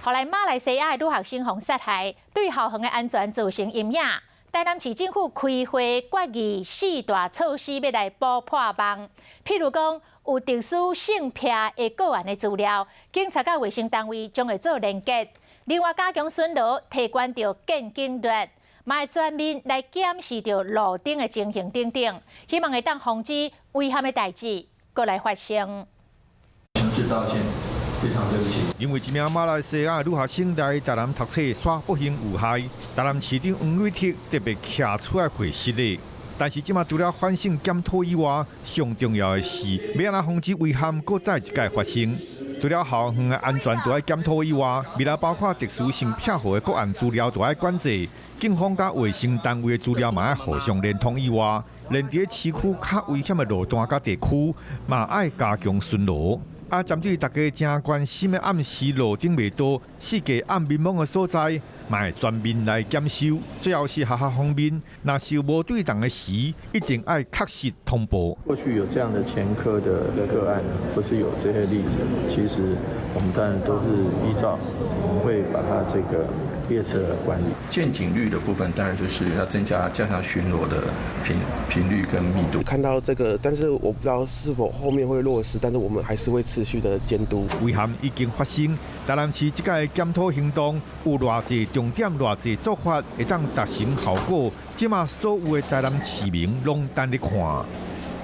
予來馬來西亞的女學生予殺害，對校園的安全造成陰影。台南市政府開會決議四大措施，欲來補破網。譬如講，有特殊性癖的個案的資料，警察佮衛生單位將會做連結。另外，加強巡邏，提懸著見警率，嘛會全面來檢視著路燈的情形等等，希望會當防止遺憾的代誌閣來發生。誠摯道歉，非常對不起。因為一名馬來西亞女學生來台南讀冊，煞不幸遇害。台南市長黃偉哲特別徛出來回實的。但是這馬除了反省檢討以外，上重要的是欲按怎防止遺憾閣再一擺發生。除了校園的安全都愛檢討以外，未來包括特殊性癖好的個案資料都愛管制，警方佮衛生單位的資料嘛愛互相連通以外，連佇市區較危險的路段佮地區嘛愛加強巡邏。啊，針對大家誠關心的暗時路燈袂多、四界暗暝暝的所在，嘛會全面來檢修。最後是學校方面，若是有無對當的時，一定愛確實通報。過去有這樣的前科的個案，或是有這些例子，其實我們當然都是依照，我們會把它這個列車管理。見警率的部分，當然就是要增加加強巡邏的頻率跟密度。看到這個，但是我不知道是否後面會落實，但是我們還是會持續的監督。遺憾已經發生，台南市這擺檢討行動有偌濟重點、偌濟做法會當達成效果？這馬所有的台南市民攏等咧看。